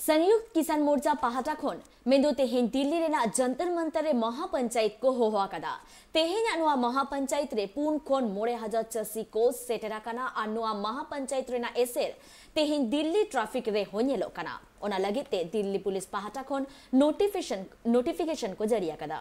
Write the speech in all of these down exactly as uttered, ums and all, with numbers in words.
ᱥᱚᱝᱭᱩᱠᱛ ᱠᱤᱥᱟᱱ ᱢᱳᱨᱪᱟ ᱯᱟᱦᱴᱟ ᱠᱷᱚᱱ ᱢᱮᱱᱫᱚ ᱛᱮᱦᱮᱧ ᱫᱤᱞᱞᱤ ᱨᱮᱱᱟᱜ ᱡᱚᱱᱛᱚᱨ ᱢᱚᱱᱛᱚᱨ ᱨᱮ ᱢᱚᱦᱟ ᱯᱚᱧᱪᱟᱭᱮᱛ ᱠᱚ ᱦᱚᱦᱚ ᱟᱠᱟᱫᱟ᱾ ᱛᱮᱦᱮᱧᱟᱜ ᱱᱚᱣᱟ ᱢᱚᱦᱟ ᱯᱚᱧᱪᱟᱭᱮᱛ ᱨᱮ ᱯᱩᱱ ᱠᱷᱚᱱ ᱢᱚᱬᱮ ᱦᱟᱡᱟᱨ ᱪᱟᱹᱥᱤ ᱠᱚ ᱥᱮᱴᱮᱨ ᱟᱠᱟᱱᱟ ᱟᱨ ᱱᱚᱣᱟ ᱢᱚᱦᱟ ᱯᱚᱧᱪᱟᱭᱮᱛ ᱨᱮᱱᱟᱜ ᱮᱥᱮᱨ ᱛᱮᱦᱮᱧ ᱫᱤᱞᱞᱤ ᱴᱨᱟᱯᱷᱤᱠ ᱨᱮᱦᱚᱸ ᱧᱮᱞᱚᱜ ᱠᱟᱱᱟ᱾ ᱚᱱᱟ ᱞᱟᱹᱜᱤᱫ ᱛᱮ ᱫᱤᱞᱞᱤ ᱯᱩᱞᱤᱥ ᱯᱟᱦᱴᱟ ᱠᱷᱚᱱ ᱱᱳᱴᱤᱯᱷᱤᱠᱮᱥᱚᱱ ᱱᱳᱴᱤᱯᱷᱤᱠᱮᱥᱚᱱ ᱠᱚ ᱡᱟᱹᱨᱤ ᱟᱠᱟᱫᱟ᱾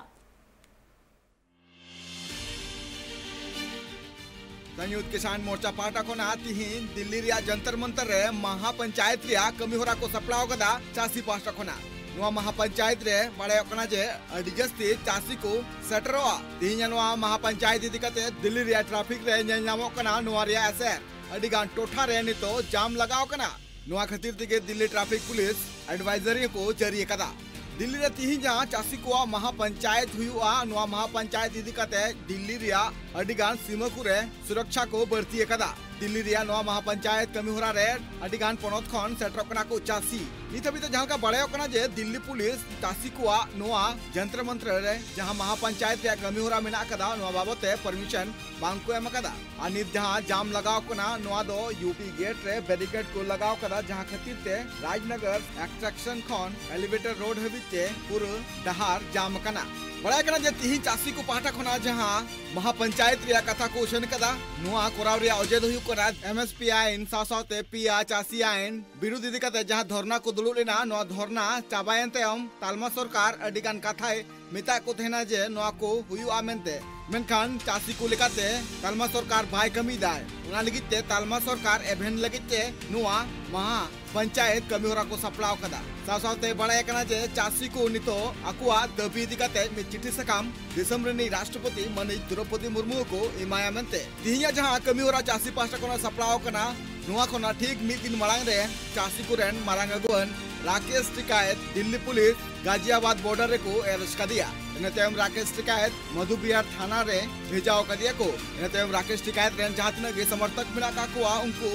ᱥᱚᱝᱭᱩᱠᱛ ᱠᱤᱥᱟᱱ ᱢᱳᱨᱪᱟ ᱯᱟᱦᱴᱟ ᱠᱷᱚᱱᱟᱜ ᱛᱤᱦᱤᱧ ᱫᱤᱞᱞᱤ ᱨᱮᱭᱟᱜ ᱡᱚᱱᱛᱚᱨ ᱢᱚᱱᱛᱚᱨ ᱨᱮ ᱢᱟᱦᱟ ᱯᱚᱧᱪᱟᱭᱮᱛ ᱨᱮᱭᱟᱜ ᱠᱟᱹᱢᱤ ᱦᱚᱨᱟ ᱠᱚ ᱥᱟᱯᱲᱟᱣ ᱟᱠᱟᱫᱟ ᱪᱟᱹᱥᱤ ᱯᱟᱦᱴᱟ ᱠᱷᱚᱱᱟᱜ᱾ ᱱᱚᱣᱟ ᱢᱟᱦᱟ ᱯᱚᱧᱪᱟᱭᱮᱛ ᱨᱮ ᱵᱟᱲᱟᱭᱚᱜ ᱠᱟᱱᱟ ᱡᱮ ᱟᱹᱰᱤ ᱡᱟᱹᱥᱛᱤ ᱪᱟᱹᱥᱤ ᱠᱚ ᱥᱮᱴᱮᱨᱚᱜᱼᱟ᱾ ᱛᱤᱦᱤᱧ ᱱᱚᱣᱟ ᱢᱟᱦᱟ ᱯᱚᱧᱪᱟᱭᱮᱛ ᱤᱫᱤ ᱠᱟᱛᱮ ᱫᱤᱞᱞᱤ ᱨᱮᱭᱟᱜ ᱴᱨᱟᱯᱷᱤᱠ ᱨᱮ ᱧᱮᱞ ᱧᱟᱢᱚᱜ ᱠᱟᱱᱟ ᱱᱚᱣᱟ ᱨᱮᱭᱟᱜ ᱮᱥᱮᱨ᱾ ᱟᱹᱰᱤ ᱜᱟᱱ ᱴᱚᱴᱷᱟ ᱨᱮ ᱱᱤᱛᱚᱜ ᱡᱟᱢ ᱞᱟᱜᱟᱣ ᱠᱟᱱᱟ᱾ ᱱᱚᱣᱟ ᱠᱷᱟᱹᱛᱤᱨ ᱛᱮᱜᱮ ᱫᱤᱞᱞᱤ ᱴᱨᱟᱯᱷᱤᱠ ᱯᱩᱞᱤᱥ ᱮᱰᱵᱟᱭᱡᱟᱨᱤ ᱠᱚ ᱡᱟᱹᱨᱤ ᱟᱠᱟᱫᱟ᱾ ᱫᱤᱞᱞᱤ ᱨᱮ ᱛᱤᱦᱤᱧ ᱡᱟᱦᱟᱸ ᱪᱟᱹᱥᱤ ᱠᱚᱣᱟᱜ ᱢᱟᱦᱟ ᱯᱚᱧᱪᱟᱭᱮᱛ ᱦᱩᱭᱩᱜᱼᱟ, ᱱᱚᱣᱟ ᱢᱟᱦᱟ ᱯᱚᱧᱪᱟᱭᱮᱛ ᱤᱫᱤ ᱠᱟᱛᱮ ᱫᱤᱞᱞᱤ ᱨᱮᱭᱟᱜ ᱟᱹᱰᱤ ᱜᱟᱱ ᱥᱤᱢᱟᱹ ᱠᱚᱨᱮ ᱥᱩᱨᱚᱠᱪᱷᱟ ᱠᱚ ᱵᱟᱹᱲᱛᱤ ᱟᱠᱟᱫᱟ᱾ ᱫᱤᱞᱞᱤ ᱨᱮᱭᱟᱜ ᱱᱚᱣᱟ ᱢᱟᱦᱟ ᱯᱚᱧᱪᱟᱭᱮᱛ ᱠᱟᱹᱢᱤ ᱦᱚᱨᱟ ᱨᱮ ᱟᱹᱰᱤ ᱜᱟᱱ ᱯᱚᱱᱚᱛ ᱠᱷᱚᱱ ᱥᱮᱴᱮᱨᱚᱜ ᱠᱟᱱᱟ ᱠᱚ ᱪᱟᱹᱥᱤ᱾ ᱱᱤᱛ ᱦᱟᱹᱵᱤᱡ ᱛᱮ ᱡᱟᱦᱟᱸ ᱞᱮᱠᱟ ᱵᱟᱲᱟᱭᱚᱜ ᱠᱟᱱᱟ ᱡᱮ ᱫᱤᱞᱞᱤ ᱯᱩᱞᱤᱥ ᱪᱟᱹᱥᱤ ᱠᱚᱣᱟᱜ ᱱᱚᱣᱟ ᱡᱚᱱᱛᱨᱚ ᱢᱚᱱᱛᱨᱚ ᱨᱮ ᱡᱟᱦᱟᱸ ᱢᱟᱦᱟ ᱯᱚᱧᱪᱟᱭᱮᱛ ᱨᱮᱭᱟᱜ ᱠᱟᱹᱢᱤ ᱦᱚᱨᱟ ᱢᱮᱱᱟᱜ ᱟᱠᱟᱫᱟ, ᱱᱚᱣᱟ ᱵᱟᱵᱚᱛ ᱛᱮ ᱯᱟᱨᱢᱤᱥᱚᱱ ᱵᱟᱝ ᱠᱚ ᱮᱢ ᱟᱠᱟᱫᱟ᱾ ᱟᱨ ᱱᱤᱛ ᱡᱟᱦᱟᱸ ᱡᱟᱢ ᱞᱟᱜᱟᱣ ᱠᱟᱱᱟ, ᱱᱚᱣᱟ ᱫᱚ ᱭᱩᱯᱤ ᱜᱮᱴ ᱨᱮ ᱵᱮᱨᱤᱠᱮᱰ ᱠᱚ ᱞᱟᱜᱟᱣ ᱠᱟᱫᱟ, ᱡᱟᱦᱟᱸ ᱠᱷᱟᱹᱛᱤᱨ ᱛᱮ ᱨᱟᱡᱽᱱᱚᱜᱚᱨ ᱮᱠᱥᱴᱮᱱᱥᱚᱱ ᱠᱷᱚᱱ ᱮᱞᱤᱵᱷᱮᱴᱚᱨ ᱨᱳᱰ ᱦᱟᱹᱵᱤᱡ ᱛᱮ ᱯᱩᱨᱟᱹ ᱰᱟᱦᱟᱨ ᱡᱟᱢ ᱟᱠᱟᱱᱟ᱾ ᱵᱟᱲᱟᱭ ᱠᱟᱱᱟ ᱡᱮ ᱛᱤᱦᱤᱧ ᱪᱟᱹᱥᱤ ᱠᱚ ᱯᱟᱦᱴᱟ ᱠᱷᱚᱱᱟᱜ ᱡᱟᱦᱟᱸ ᱢᱟᱦᱟ ᱯᱚᱧᱪᱟᱭᱮᱛ ᱨᱮᱭᱟᱜ ᱠᱟᱛᱷᱟ ᱠᱚ ᱩᱪᱷᱟᱹᱱ ᱠᱟᱫᱟ, ᱱᱚᱣᱟ ᱠᱚᱨᱟᱣ ᱨᱮᱭᱟᱜ ᱚᱡᱮ ᱫᱚ ᱦᱩᱭᱩᱜ ᱠᱟᱱᱟ ᱮᱢ ᱮᱥ ᱯᱤ ᱟᱭᱤᱱ ᱥᱟᱶ ᱥᱟᱶᱛᱮ ᱯᱮᱭᱟ ᱪᱟᱹᱥᱤ ᱟᱭᱤᱱ ᱵᱤᱨᱩᱫᱷ ᱤᱫᱤ ᱠᱟᱛᱮ ᱡᱟᱦᱟᱸ ᱫᱷᱚᱨᱱᱟ ᱠᱚ ᱫᱩᱲᱩᱵ ᱞᱮᱱᱟ, ᱱᱚᱣᱟ ᱫᱷᱚᱨᱱᱟ ᱪᱟᱵᱟᱭᱮᱱ ᱛᱟᱭᱚᱢ ᱛᱟᱞᱢᱟ ᱥᱚᱨᱠᱟᱨ ᱟᱹᱰᱤ ᱜᱟᱱ ᱠᱟᱛᱷᱟᱭ ᱢᱮᱛᱟᱜ ᱠᱚ ᱛᱟᱦᱮᱱᱟ ᱡᱮ ᱱᱚᱣᱟ ᱠᱚ ᱦᱩᱭᱩᱜᱼᱟ ᱢᱮᱱᱛᱮ, ᱢᱮᱱᱠᱷᱟᱱ ᱪᱟᱹᱥᱤ ᱠᱚ ᱞᱮᱠᱟᱛᱮ ᱛᱟᱞᱢᱟ ᱥᱚᱨᱠᱟᱨ ᱵᱟᱭ ᱠᱟᱹᱢᱤᱭᱮᱫᱟᱭ᱾ ᱚᱱᱟ ᱞᱟᱹᱜᱤᱫ ᱛᱮ ᱛᱟᱞᱢᱟ ᱥᱚᱨᱠᱟᱨ ᱮᱵᱷᱮᱱ ᱞᱟᱹᱜᱤᱫ ᱛᱮ ᱱᱚᱣᱟ ᱢᱟᱦᱟ ᱯᱚᱧᱪᱟᱭᱮᱛ ᱠᱟᱹᱢᱤ ᱦᱚᱨᱟ ᱠᱚ ᱥᱟᱯᱲᱟᱣ ᱟᱠᱟᱫᱟ᱾ ᱥᱟᱶ ᱥᱟᱶᱛᱮ ᱵᱟᱲᱟᱭ ᱠᱟᱱᱟ ᱡᱮ ᱪᱟᱹᱥᱤ ᱠᱚ ᱱᱤᱛᱚᱜ ᱟᱠᱚᱣᱟᱜ ᱫᱟᱹᱵᱤ ᱤᱫᱤ ᱠᱟᱛᱮ ᱢᱤᱫ ᱪᱤᱴᱷᱤ ᱥᱟᱠᱟᱢ ᱫᱤᱥᱚᱢ ᱨᱤᱱᱤᱡ ᱨᱟᱥᱴᱨᱚᱯᱚᱛᱤ ᱢᱟᱹᱱᱤᱡ ᱫᱨᱚᱯᱚᱫᱤ ᱢᱩᱨᱢᱩ ᱠᱚ ᱮᱢᱟᱭᱟ ᱢᱮᱱᱛᱮ᱾ ᱛᱤᱦᱤᱧᱟᱜ ᱡᱟᱦᱟᱸ ᱠᱟᱹᱢᱤ ᱦᱚᱨᱟ ᱪᱟᱹᱥᱤ ᱯᱟᱦᱴᱟ ᱠᱷᱚᱱᱟᱜ ᱥᱟᱯᱲᱟᱣ ᱟᱠᱟᱱᱟ, ᱱᱚᱣᱟ ᱠᱷᱚᱱᱟᱜ ᱴᱷᱤᱠ ᱢᱤᱫ ᱫᱤᱱ ᱢᱟᱲᱟᱝ ᱨᱮ ᱪᱟᱹᱥᱤ ᱠᱚᱨᱮᱱ ᱢᱟᱨᱟᱝ ᱟᱹᱜᱩᱣᱟᱹᱱ ᱨᱟᱠᱮᱥ ᱴᱤᱠᱟᱭᱮᱛ ᱫᱤᱞᱞᱤ ᱯᱩᱞᱤᱥ ᱜᱟᱡᱤᱭᱟᱵᱟᱫ ᱵᱚᱨᱰᱟᱨ ᱨᱮᱠᱚ ᱮᱨᱮᱥᱴ ᱠᱟᱫᱮᱭᱟ᱾ ᱤᱱᱟᱹ ᱛᱟᱭᱚᱢ ᱨᱟᱠᱮᱥ ᱴᱤᱠᱟᱭᱮᱛ ᱢᱚᱫᱷᱩᱵᱤᱦᱟᱨ ᱛᱷᱟᱱᱟ ᱨᱮ ᱵᱷᱮᱡᱟᱣ ᱠᱟᱫᱮᱭᱟ ᱠᱚ᱾ ᱤᱱᱟᱹ ᱛᱟᱭᱚᱢ ᱨᱟᱠᱮᱥ ᱴᱤᱠᱟᱭᱮᱛ ᱨᱮᱱ ᱡᱟᱦᱟᱸ ᱛᱤᱱᱟᱹᱜ ᱜᱮ ᱥᱚᱢᱚᱨᱛᱷᱚᱠ ᱢᱮᱱᱟᱜ ᱟᱠᱟᱫ ᱠᱚᱣᱟ, ᱩᱱᱠᱩ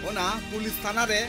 ᱚᱱᱟ ᱯᱩᱞᱤᱥ ᱛᱷᱟᱱᱟ ᱨᱮ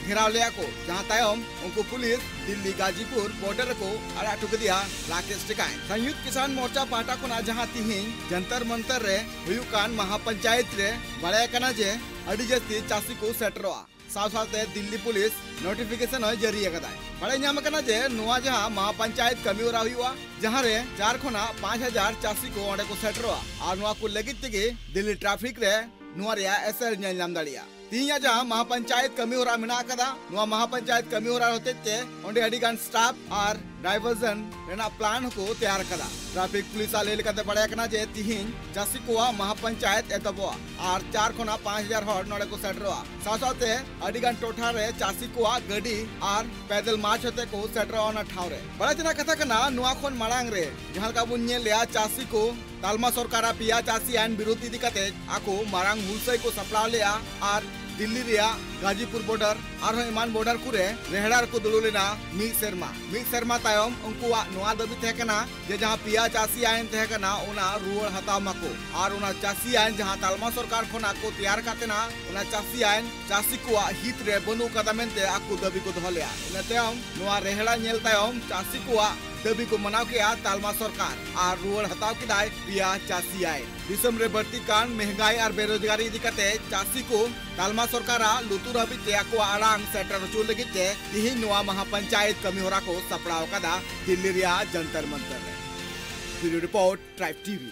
ᱜᱷᱮᱨᱟᱣ ᱞᱮᱫᱟ ᱠᱚ, ᱡᱟᱦᱟᱸ ᱛᱟᱭᱚᱢ ᱩᱱᱠᱩ ᱯᱩᱞᱤᱥ ᱫᱤᱞᱞᱤ ᱜᱟᱡᱤᱯᱩᱨ ᱵᱚᱨᱰᱟᱨ ᱨᱮᱠᱚ ᱟᱲᱟᱜ ᱦᱚᱴᱚ ᱠᱮᱫᱮᱭᱟ ᱨᱟᱠᱮᱥ ᱴᱤᱠᱟᱭᱮᱛ᱾ ᱥᱚᱝᱭᱩᱠᱛ ᱠᱤᱥᱟᱱ ᱢᱳᱨᱪᱟ ᱯᱟᱦᱴᱟ ᱠᱷᱚᱱᱟᱜ ᱡᱟᱦᱟᱸ ᱛᱤᱦᱤᱧ ᱡᱚᱱᱛᱚᱨ ᱢᱚᱱᱛᱚᱨ ᱨᱮ ᱦᱩᱭᱩᱜ ᱠᱟᱱ ᱢᱟᱦᱟ ᱯᱚᱧᱪᱟᱭᱮᱛ ᱨᱮ ᱵᱟᱲᱟᱭ ᱠᱟᱱᱟ ᱡᱮ ᱟᱹᱰᱤ ᱡᱟᱹᱥᱛᱤ ᱪᱟᱹᱥᱤ ᱠᱚ ᱥᱮᱴᱮᱨᱚᱜᱼᱟ᱾ ᱥᱟᱶ ᱥᱟᱶᱛᱮ ᱫᱤᱞᱞᱤ ᱯᱩᱞᱤᱥ ᱱᱳᱴᱤᱯᱷᱤᱠᱮᱥᱚᱱ ᱦᱚᱸᱭ ᱡᱟᱹᱨᱤ ᱟᱠᱟᱫᱟᱭ᱾ ᱵᱟᱲᱟᱭ ᱧᱟᱢ ᱟᱠᱟᱱᱟ ᱡᱮ ᱱᱚᱣᱟ ᱡᱟᱦᱟᱸ ᱢᱟᱦᱟ ᱯᱚᱧᱪᱟᱭᱮᱛ ᱠᱟᱹᱢᱤ ᱦᱚᱨᱟ ᱦᱩᱭᱩᱜᱼᱟ, ᱡᱟᱦᱟᱸ ᱨᱮ ᱪᱟᱨ ᱠᱷᱚᱱᱟᱜ ᱯᱟᱸᱪ ᱦᱟᱡᱟᱨ ᱪᱟᱹᱥᱤ ᱠᱚ ᱚᱸᱰᱮ ᱠᱚ ᱥᱮᱴᱮᱨᱚᱜᱼᱟ ᱟᱨ ᱱᱚᱣᱟ ᱠᱚ ᱞᱟᱹᱜᱤᱫ ᱛᱮᱜᱮ ᱫᱤᱞᱞᱤ ᱴᱨᱟᱯᱷᱤᱠ ᱨᱮ ᱱᱚᱣᱟ ᱨᱮᱭᱟᱜ ᱮᱥᱮᱨ ᱧᱮᱞ ᱧᱟᱢ ᱫᱟᱲᱮᱭᱟᱜᱼᱟ᱾ ᱛᱤᱦᱤᱧᱟᱜ ᱡᱟᱦᱟᱸ ᱢᱟᱦᱟ ᱯᱚᱧᱪᱟᱭᱮᱛ ᱠᱟᱹᱢᱤ ᱦᱚᱨᱟ ᱢᱮᱱᱟᱜ ᱟᱠᱟᱫᱟ, ᱱᱚᱣᱟ ᱢᱟᱦᱟ ᱯᱚᱧᱪᱟᱭᱮᱛ ᱠᱟᱹᱢᱤ ᱦᱚᱨᱟ ᱦᱚᱛᱮᱡ ᱛᱮ ᱚᱸᱰᱮ ᱟᱹᱰᱤ ᱜᱟᱱ ᱥᱴᱟᱯ ᱟᱨ ᱰᱟᱭᱵᱷᱟᱨᱥᱚᱱ ᱨᱮᱱᱟᱜ ᱯᱞᱟᱱ ᱦᱚᱸᱠᱚ ᱛᱮᱭᱟᱨ ᱟᱠᱟᱫᱟ᱾ ᱴᱨᱟᱯᱷᱤᱠ ᱯᱩᱞᱤᱥ ᱟᱜ ᱞᱟᱹᱭ ᱞᱮᱠᱟᱛᱮ ᱵᱟᱲᱟᱭ ᱠᱟᱱᱟ ᱡᱮ ᱛᱤᱦᱤᱧ ᱪᱟᱹᱥᱤ ᱠᱚᱣᱟᱜ ᱢᱟᱦᱟ ᱯᱚᱧᱪᱟᱭᱮᱛ ᱮᱛᱚᱦᱚᱵᱚᱜᱼᱟ ᱟᱨ ᱪᱟᱨ ᱠᱷᱚᱱᱟᱜ ᱯᱟᱸᱪ ᱦᱟᱡᱟᱨ ᱦᱚᱲ ᱱᱚᱰᱮ ᱠᱚ ᱥᱮᱴᱮᱨᱚᱜᱼᱟ᱾ ᱥᱟᱶ ᱥᱟᱶᱛᱮ ᱟᱹᱰᱤ ᱜᱟᱱ ᱴᱚᱴᱷᱟ ᱨᱮ ᱪᱟᱹᱥᱤ ᱠᱚᱣᱟᱜ ᱜᱟᱹᱰᱤ ᱟᱨ ᱯᱮᱫᱮᱞ ᱢᱟᱨᱪ ᱦᱚᱛᱮ ᱠᱚ ᱥᱮᱴᱮᱨᱚᱜᱼᱟ ᱚᱱᱟ ᱴᱷᱟᱶ ᱨᱮ᱾ ᱵᱟᱲᱟᱭ ᱛᱮᱱᱟᱜ ᱠᱟᱛᱷᱟ ᱠᱟᱱᱟ, ᱱᱚᱣᱟ ᱠᱷᱚᱱ ᱢᱟᱲᱟᱝ ᱨᱮ ᱡᱟᱦᱟᱸ ᱞᱮᱠᱟ ᱵᱚᱱ ᱧᱮᱞ ᱞᱮᱜᱼᱟ, ᱪᱟᱹᱥᱤ ᱠᱚ ᱛᱟᱞᱢᱟ ᱥᱚᱨᱠᱟᱨᱟᱜ ᱯᱮᱭᱟ ᱪᱟᱹᱥᱤ ᱟᱭᱤᱱ ᱵᱤᱨᱩᱫᱷ ᱤᱫᱤ ᱠᱟᱛᱮ ᱟᱠᱚ ᱢᱟᱨᱟᱝ ᱦᱩᱞᱥᱟᱹᱭ ᱠᱚ ᱥᱟᱯᱲᱟᱣ ᱞᱮᱜᱼᱟ ᱟᱨ ᱫᱤᱞᱞᱤ ᱨᱮᱭᱟᱜ ᱜᱟᱡᱤᱯᱩᱨ ᱵᱚᱨᱰᱟᱨ ᱟᱨᱦᱚᱸ ᱮᱢᱟᱱ ᱵᱚᱨᱰᱟᱨ ᱠᱚᱨᱮ ᱨᱮᱦᱲᱟ ᱨᱮᱠᱚ ᱫᱩᱲᱩᱵ ᱞᱮᱱᱟ ᱢᱤᱫ ᱥᱮᱨᱢᱟ᱾ ᱢᱤᱫ ᱥᱮᱨᱢᱟ ᱛᱟᱭᱚᱢ ᱩᱱᱠᱩᱣᱟᱜ ᱱᱚᱣᱟ ᱫᱟᱹᱵᱤ ᱛᱟᱦᱮᱸ ᱠᱟᱱᱟ ᱡᱮ ᱡᱟᱦᱟᱸ ᱯᱮᱭᱟ ᱪᱟᱹᱥᱤ ᱟᱭᱤᱱ ᱛᱟᱦᱮᱸ ᱠᱟᱱᱟ, ᱚᱱᱟ ᱨᱩᱣᱟᱹᱲ ᱦᱟᱛᱟᱣ ᱢᱟᱠᱚ ᱟᱨ ᱚᱱᱟ ᱪᱟᱹᱥᱤ ᱟᱭᱤᱱ ᱡᱟᱦᱟᱸ ᱛᱟᱞᱢᱟ ᱥᱚᱨᱠᱟᱨ ᱠᱷᱚᱱᱟᱜ ᱠᱚ ᱛᱮᱭᱟᱨ ᱠᱟᱫ ᱛᱟᱦᱮᱱᱟ, ᱚᱱᱟ ᱪᱟᱹᱥᱤ ᱟᱭᱤᱱ ᱪᱟᱹᱥᱤ ᱠᱚᱣᱟᱜ ᱦᱤᱛ ᱨᱮ ᱵᱟᱹᱱᱩᱜ ᱠᱟᱫᱟ ᱢᱮᱱᱛᱮ ᱟᱠᱚ ᱫᱟᱹᱵᱤ ᱠᱚ ᱫᱚᱦᱚ ᱞᱮᱜᱼᱟ᱾ ᱤᱱᱟᱹ ᱛᱟᱭᱚᱢ ᱱᱚᱣᱟ ᱨᱮᱦᱲᱟ ᱧᱮᱞ ᱛᱟᱭᱚᱢ ᱪᱟᱹᱥᱤ ᱠᱚᱣᱟᱜ ᱫᱟᱹᱵᱤ ᱠᱚ ᱢᱟᱱᱟᱣ ᱠᱮᱜᱼᱟ ᱛᱟᱞᱢᱟ ᱥᱚᱨᱠᱟᱨ ᱟᱨ ᱨᱩᱣᱟᱹᱲ ᱦᱟᱛᱟᱣ ᱠᱮᱫᱟᱭ ᱯᱮᱭᱟ ᱪᱟᱹᱥᱤ ᱟᱭᱤᱱ᱾ ᱫᱤᱥᱚᱢ ᱨᱮ ᱵᱟᱹᱲᱛᱤ ᱠᱟᱱ ᱢᱮᱦᱜᱟᱭ ᱟᱨ ᱵᱮᱨᱳᱡᱽᱜᱟᱨᱤ ᱤᱫᱤ ᱠᱟᱛᱮ ᱪᱟᱹᱥᱤ ᱠᱚ ᱛᱟᱞᱢᱟ ᱥᱚᱨᱠᱟᱨᱟᱜ ᱞᱩᱛᱩᱨ ᱦᱟᱹᱵᱤᱡ ᱛᱮ ᱟᱠᱚᱣᱟᱜ ᱟᱲᱟᱝ ᱥᱮᱴᱮᱨ ᱦᱚᱪᱚ ᱞᱟᱹᱜᱤᱫ ᱛᱮ ᱛᱤᱦᱤᱧ ᱱᱚᱣᱟ ᱢᱟᱦᱟ ᱯᱚᱧᱪᱟᱭᱮᱛ ᱠᱟᱹᱢᱤ ᱦᱚᱨᱟ ᱠᱚ ᱥᱟᱯᱲᱟᱣ ᱟᱠᱟᱫᱟ ᱫᱤᱞᱞᱤ ᱨᱮᱭᱟᱜ ᱡᱚᱱᱛᱚᱨ ᱢᱚᱱᱛᱚᱨ ᱨᱮ᱾ ᱵᱤᱭᱩᱨᱳ ᱨᱤᱯᱳᱨᱴ, ᱴᱨᱟᱭᱤᱵᱽ ᱴᱤᱵᱷᱤ᱾